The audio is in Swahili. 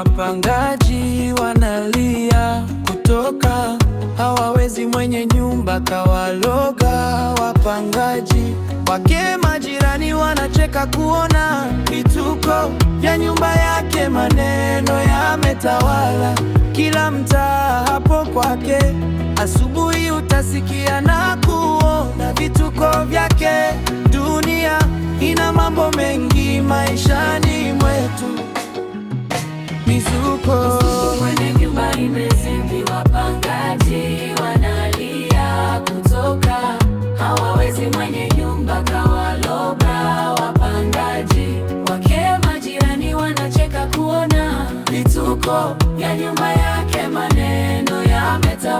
Wapangaji wanalia kutoka, hawawezi, mwenye nyumba kawaloga. Wapangaji wake majirani wanacheka kuona vituko vya nyumba yake, maneno yametawala kila mtaa hapo kwake. Asubuhi utasikia na kuona vituko vyake. Dunia ina mambo mengi maishani mwetu, mizuko. Mwenye nyumba imezidi, wapangaji wanalia kutoka, hawawezi, mwenye nyumba kawaloga. Wapangaji wake majirani wanacheka kuona vituko ya nyumba yake, maneno yametawala.